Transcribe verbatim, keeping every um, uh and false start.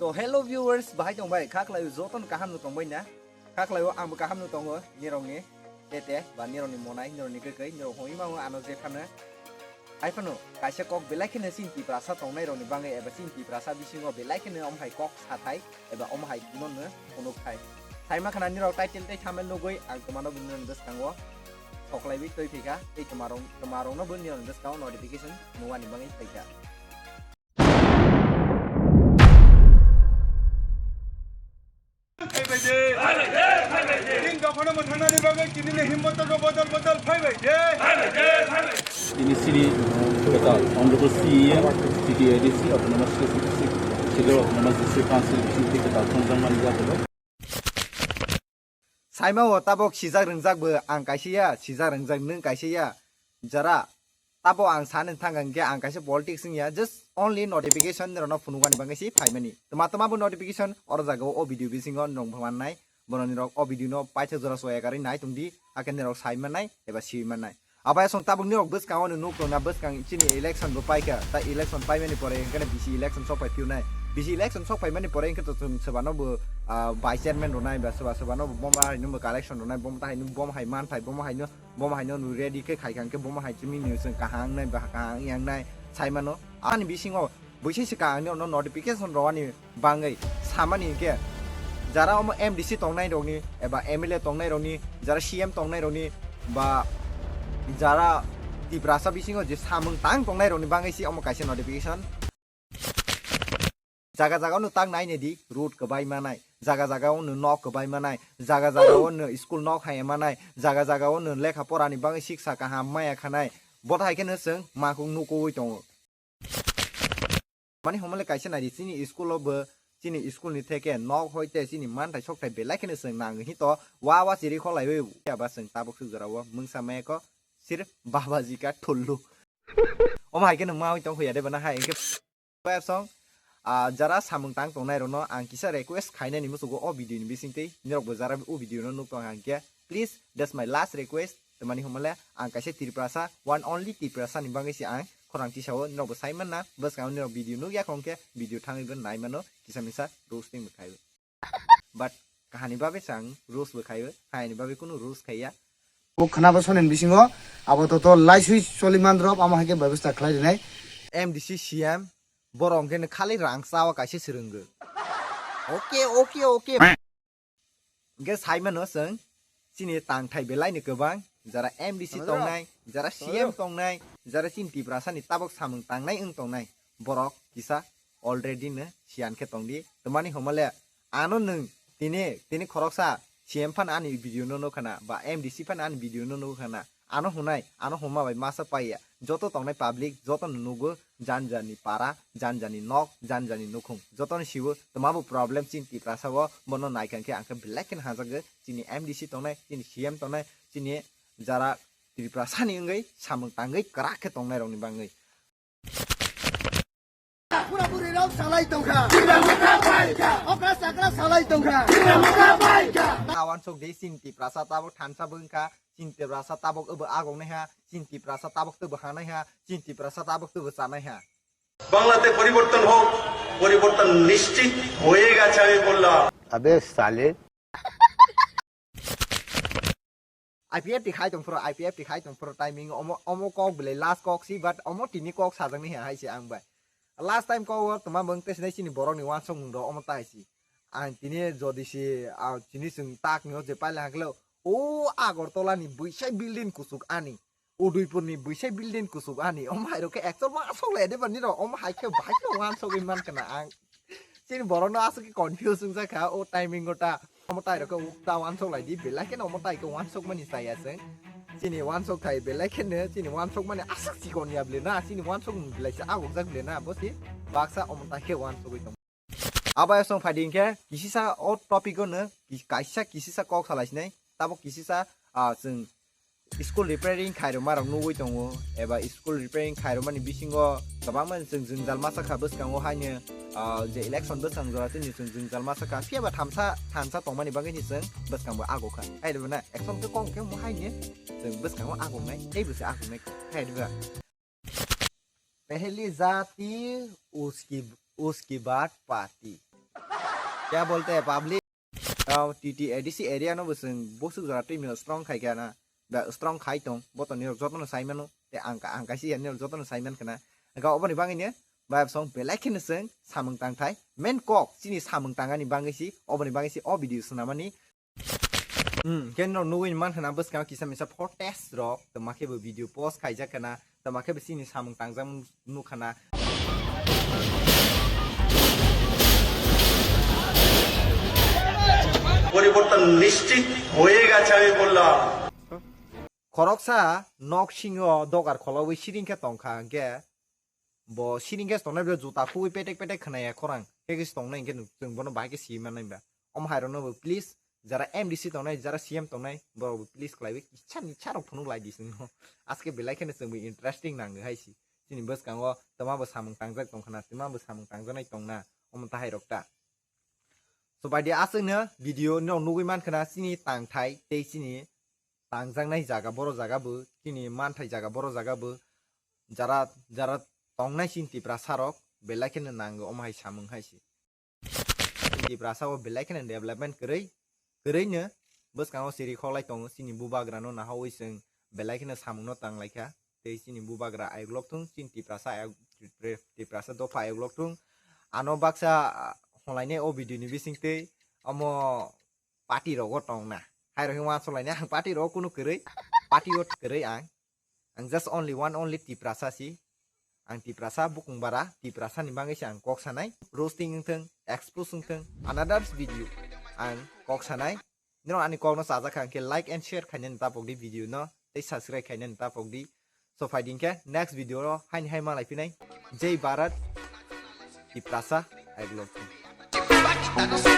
To hello viewers, bahai tong bai? Kha khlai o joto no kaham no tong bai na? Kha khlai o ang bo kaham no tongo, nirok ni tete ba nirok ni monai, nirok ni kwkwi, nirok hoi ma o ano je thano. Hai phano kaisa kok belai kheno chini Tiprasa tongnai rok ni bagwi eba chini Tiprasa bisingo belai kheno om hai kok sathai eba om hai no no phunuk thai. Sai ma khana nirok title tei thumbnail nugwi ang twma no bo nirok ni bwskango soklaiwi twi phaikha tei twma rok, twma rok no bo nirok ni bwskango notification nugani bagwi phaikha. Phaibai de. Tin dophano mwthangnani bagwi tinini himmatokno bodol bodol phaibai de. Tini sini kwtal Honorable C E M, T T A D C, Autonomous District, Schedule Autonomous District Council bisingtwi kwtal thangjakmani jatoro. Saima o tabok sijak rwngjak bo ang kaisa ya, sijak rwngjak nwng kaisa ya. Jara, tabo ang sani thang hwnkhe ang kaisa politics wngya, just only notification rokno phunukani bagwi se phaimani. Twma twma bo notification oro jaga o, o video bisingo nwng mannai, boroni rok o video no paithak jora soya karwi nai tongdi, hakhe nirok sai mannai eba siwi mannai. Abo asong tabuk nirok bwskango no nuk tongna, bwskang chini election bo paikha, ta election paimani pore hwnkhe bisi election sok pai phiyunai, bisi election sok paimani pore hwnkhe to chwng swbano bo, ah, vice chairman rwnai ba swba swbano bo boma haino bo collection rwnai, boma ta haino boma hai man phai, boma haino Bomo haino no ready khe khai kha hwnkhe bomo hai chini news kaham wngnai ba kaham wngnai sai mano. Ani bisingo buisi se kaham ni ono notification rwani bangwi samani hwnkhe jara omo M D C tongnai rokni eba M L A tongnai rokni, jara C M tongnai rokni ba jara Tiprasa bisingo je samung tang tongnai rokni bangwi se omo kaisa notification. Jaga jaga no tak nai nai di, road kwbai manai, jaga jaga o no nok kwbai manai, jaga jaga o no school nok hai manai, jaga jaga o no lekha pora ni bagwi siksa kaham maya khanai, bo hai khe no chwng makung nukuwi tongo. Mani hwnmale kaisa nai di, chini school o bo, chini school ni theke nok hoi te chini manthai sokthai belai kheno chwng nang hi to wa wa chiri kholaiwi, aba chwng tabuk suk jora o mungsa maya kho sir baba ji ka thullu. Omo hai khe no mawi tong kho ya de bana hai hwnkhe. Bai song, ah, jara samung tang tongnai rokno ang kisa request khainani musugo o video ni bisingtwi, nirok bo jara o video no nuk tong hwnkhe, please, that's my last request. Tamani hwnmale ang kaisa Tiprasa, one only Tiprasa ni bagwi se ang khorang tisao, nirok bo sai manna, bwskango nirok video nuk ya khongkhe video thangwi bo nai mano, kisa misa roasting bo khai. But kahani babe chang roast bo khaio, hayani babe kunu roast khaiya. Bo khna bo sonen bisingo abo to to laisui choli mandrop amo hai khe bebostha khlai rinai. M D C C M borok hwnkhe khali rang chawa kaisa swrwngwi. Okay, okay, okay. Hwnkhe sai mano chwng chini tangthai belai ni kwbang jara M D C tongnai, jara C M tongnai, jara chini Tiprasa ni tabok samung tangnai wng tongnai. Borok kisa already no siyan khe tongdi. Tamani hwnmale ano nwng tini, tini khoroksa C M phano ani video no nukha na, ba M D C phano ani video no nukha na. Ano hwnai, ano hwnma bai masa paiya. Joto tongnai public, joto no nugo, jan jani para, jan jani nok, jan jani nukhung. Joto no siwo, twma bo problem chini Tiprasa o, bono naikha khe ang khe belai kheno hajago. Chini M D C tongnai, chini C M tongnai, chini jara Tiprasa ni wngwi samung tangwi kwrak khe tongnai rokni bagwi. Pura puri rok salai tongkha. Okra sakra salai tongkha. Awan sok de chini Tiprasa tabok thansa bwngkha, chini Tiprasa tabok obo agong naiha, chini Tiprasa tabok tobo hanaiha, chini Tiprasa tabok tobo chanaiha. বাংলাতে পরিবর্তন হোক, পরিবর্তন নিশ্চিত হয়ে গেছে, আমি বললাম। अबे साले। I P F T khai tong phro, I P F T khai tong phro timing omo, omo kok belai last kok si, but omo tini kok sajak ni hai se ang bai. Last time kok o tuma bwng tei sinai chini borok ni wansok mung rok omo tai si. Ang tini jodi si, ah, chini chwng tak ni o je paila hangkle o Agartala ni bwsai building kuchuk ani, Udaipur ni bwsai building kuchuk ani, omo hai rok khe actual wansok lai de bani rok, omo hai khe bahai khe wansok in man kana ang. Chini borok no aswk khe confuse wngjakha o timing o ta. Omo tai rok khe ta wansok lai di, belai kheno omo tai khe wansok mani chaya chwng. Chini wansok thai belai kheno, chini wansok mani aswk chikon ya ble na, chini wansok mung belai se agok jak ble na, bo si baksa omo tai khe wansok oi tong. Abo asong phai di hwnkhe kisisa o topic o no ki-, kaisa kisisa kok salai sinai, tabo kisisa, ah, chwng school repairing khairokma rok nugwi tongo, eba school repairing khairokmani bisingo kwbangma chwng jwngjal masa kha bwskango haino, ah, je election bwskang jora tini chwng jwngjal masa kha, phiya ba thamsa thansa tongmani bagwi ni chwng bwskango ago kha. Hai rw na action khe kok khe mo haino chwng bwskango ago nai, tei bwse ago nai kha. Hai rw na. Pehli jati uski, uski baad party. Kya bolte public? Tao T T A D C area no bo chwng bosuk jora twi mino strong khai kha na. Ba strong khai tong, bo to nirok joto no sai mano. Te ang ka, ang kaisa ya nirok joto no sai man khana. Ga oboni bangwi ne, ba song belai kheno chwng samung tang thai. Main kok, chini samung tangani bangwi si, oboni bangwi si, o video swnamani. Hmm, khe no nugwi man khana bwskango kisa misa protest rok, tama khe bo video post khaijak khana. Tama khe bisi ni samung tangjak nuk khana. পরিবর্তন নিশ্চিত হয়ে গেছে, আমি বললাম। Khoroksa nok singo dogar kholawi siring khe tongkha hwnkhe bo siring khe tongnai bo juta khugwi petek petek khwnaya khorang khe khe tongnai hwnkhe chwng bono bahai khe si mannai ba. Omo hai rokno bo please jara M D C tongnai, jara C M tongnai, borok bo please khlaiwi kisa misa rok phunuk lai di chwngno. Aske belai kheno chwngbo interesting nango hai si. Chini bwskango twma bo samung tangjak tong khana, twma bo samung tangjaknai tongna, omo tahai rok ta. So bai di aswkno video no nugwi man khana chini tangthai tei chini tangjaknai jaga boro jaga bo, chini manthai jaga boro jaga bo, jara, jara tongnai chini Tiprasa rok belai kheno nango omo hai samung hai si. Tiprasa o belai kheno development kwrwi, kwrwino bwskango siri khoklai tongo chini bubagrano nahawi chwng belai kheno samungno tanglaikha. Tei chini bubagra ayuklok thung, chini Tiprasa ayuk-, Tiprasa dopha ayuklok thung. Ano baksa, ah, hwnlainai o video ni bisingtwi omo party rogo tongna. Hai rokhe wansuk lainai ang party rogo kunu kwrwi, party o kwrwi ang. Ang just only one only Tiprasa si. Ang Tiprasa bukung bara, Tiprasa ni bagwi se ang kok sanai. Roasting wngthung, expose wngthung, another video ang kok sanai. Nino ani kok no chajak kha hwnkhe like and share khainani tapok di video no, tei subscribe khainani tapok di. So phai di hwnkhe next video ro haini hai malai phinai. Jai Bharat, Tiprasa, I love you.